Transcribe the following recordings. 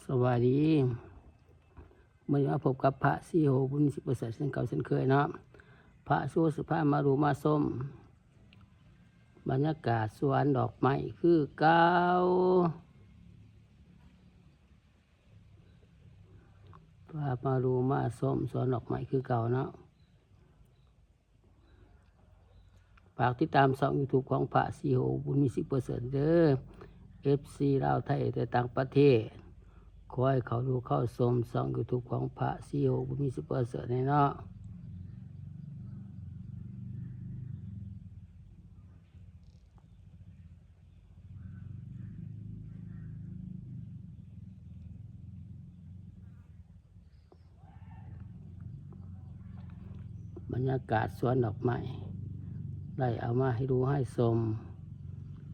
ສະບາຍດີ ມື້ນີ້ມາພົບກັບພະສີໂຫ ບຸນມີ ສິບປະເສີດ ເຊັ່ນເກົ່າເຊັ່ນເຄີຍເນາະ. ພະສີໂຫຊິພາມາດູມາຊົມບັນຍາກາດສວນດອກໄມ້ຄືເກົ່າ. ພາມາດູມາຊົມສວນດອກໄມ້ຄືເກົ່າເນາະ. ຝາກຕິດຕາມຊ່ອງຢູທູບຂອງພະສີໂຫ ບຸນມີ ສິບປະເສີດ ເດີ ເອັຟຊີ ລາວ ໄທ ແຕ່ຕ່າງປະເທດ. ຂໍໃຫ້ເຂົ້າດູເຂົ້າຊົມຊ່ອງຢູທູບຂອງພະສີໂຫ ບຸນມີ ສິບປະເສີດ ແດ່ເນາະ. ບັນຍາກາດສວນດອກໄມ້ ໄດ້ເອົາມາໃຫ້ດູໃຫ້ຊົມ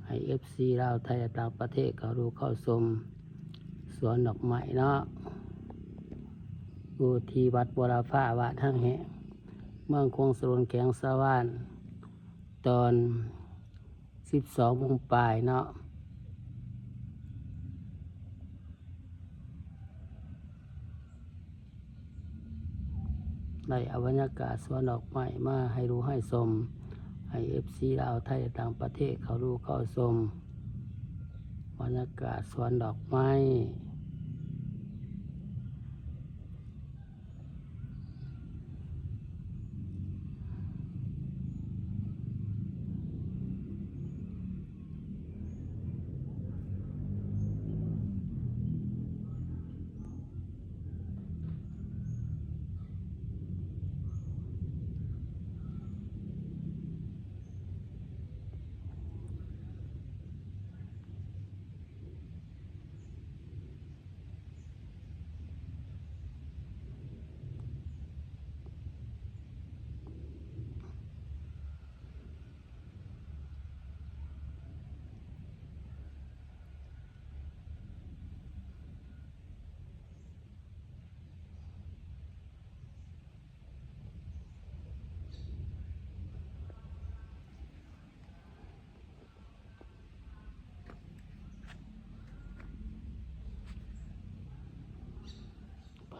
ໃຫ້ເອັຟຊີ ລາວ ໄທ ແລະ ຕ່າງປະເທດເຂົ້າດູເຂົ້າຊົມສວນດອກໄມ້ເນາະ ຢູ່ທີ່ວັດວໍລະພາ ບ້ານຮັກແຮງ ເມືອງຂົງສະຫຼວນ ແຂວງສາລະວັນ ຕອນ ສິບສອງໂມງປາຍເນາະ ໄດ້ເອົາບັນຍາກາດສວນດອກໄມ້ມາໃຫ້ດູໃຫ້ຊົມ ໃຫ້ເອັຟຊີ ລາວ ໄທ ແລະ ຕ່າງປະເທດເຂົ້າດູເຂົ້າຊົມບັນຍາກາດສວນດອກໄມ້.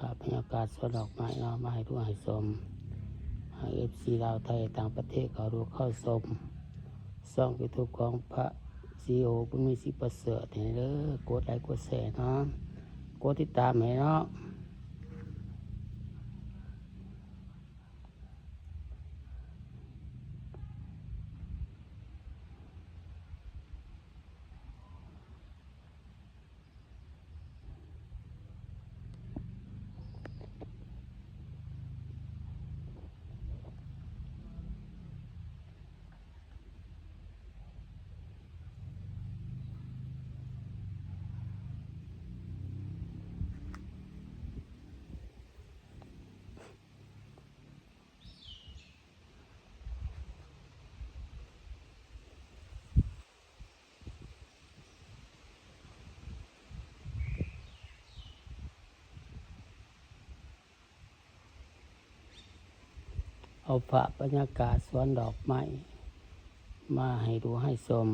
ພາບບັນຍາກາດສວນດອກໄມ້ເນາະ ມາໃຫ້ດູໃຫ້ຊົມ ໃຫ້ເອັຟຊີ ລາວ ໄທ ຕ່າງປະເທດເຂົ້າດູເຂົ້າຊົມຊ່ອງຢູທູບຂອງພະສີໂຫ ບຸນມີ ສິບປະເສີດ ນີ້ເດີ. ກົດໄລກົດແຊເນາະ ກົດຕິດຕາມໃຫ້ເນາະ. ເອົາພາບບັນຍາກາດສວນດອກໄມ້ມາໃຫ້ດູໃຫ້ຊົມ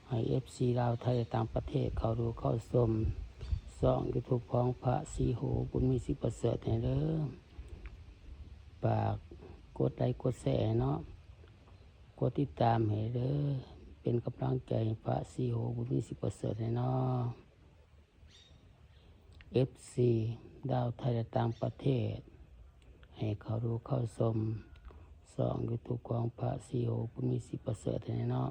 ໃຫ້ເອັຟຊີ ລາວ ໄທ ຕ່າງປະເທດເຂົ້າດູເຂົ້າຊົມຊ່ອງຢູທູບຂອງພະສີໂຫ ບຸນມີ ສິບປະເສີດ ແດ່ເດີ. ຝາກກົດໄລກົດແຊເນາະ ກົດຕິດຕາມໃຫ້ເດີ ເປັນກຳລັງໃຈໃຫ້ພະສີໂຫ ບຸນມີ ສິບປະເສີດ ແດ່ເນາະ. ເອັຟຊີ ລາວ ໄທ ແລະ ຕ່າງປະເທດ ໃຫ້ເຂົ້າດູເຂົ້າຊົມຊ່ອງຢູທູບຂອງພະສີໂຫ ບຸນມີ ສິບປະເສີດ ແດ່ເນາະ.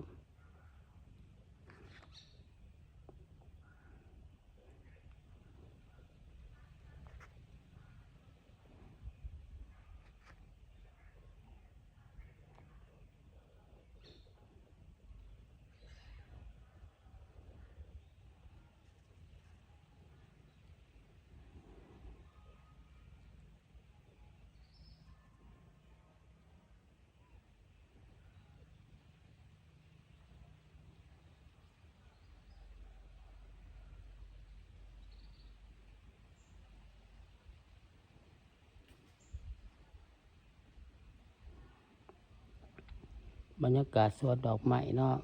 ບັນຍາກາດສວນດອກໄມ້ເນາະ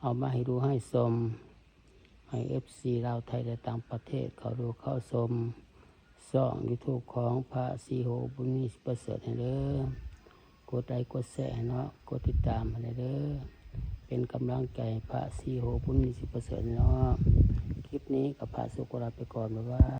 ເອົາມາໃຫ້ດູໃຫ້ຊົມ ໃ ເອັຟຊີລາວໄທ ແລະ ຕ່າງປະເທດ ເຂົ້າດູເຂົ້າຊົມຊ່ອງຢູທູບຂອງພະສີໂຫ ບຸນມີປະເສີດໃຫ້ເດີ. ກົດໄລກົດແຊໃຫ້ເນາະ, ກົດຕິດຕາມໃຫ້ເດີ, ເປັນກຳລັງໃຈໃຫ້ພະສີໂຫ ບຸນມີປະເສີດເນາະ. ຄລິບນີ້ກໍພະສົກຂໍລາໄປກ່ອນ, ບາຍບາຍ.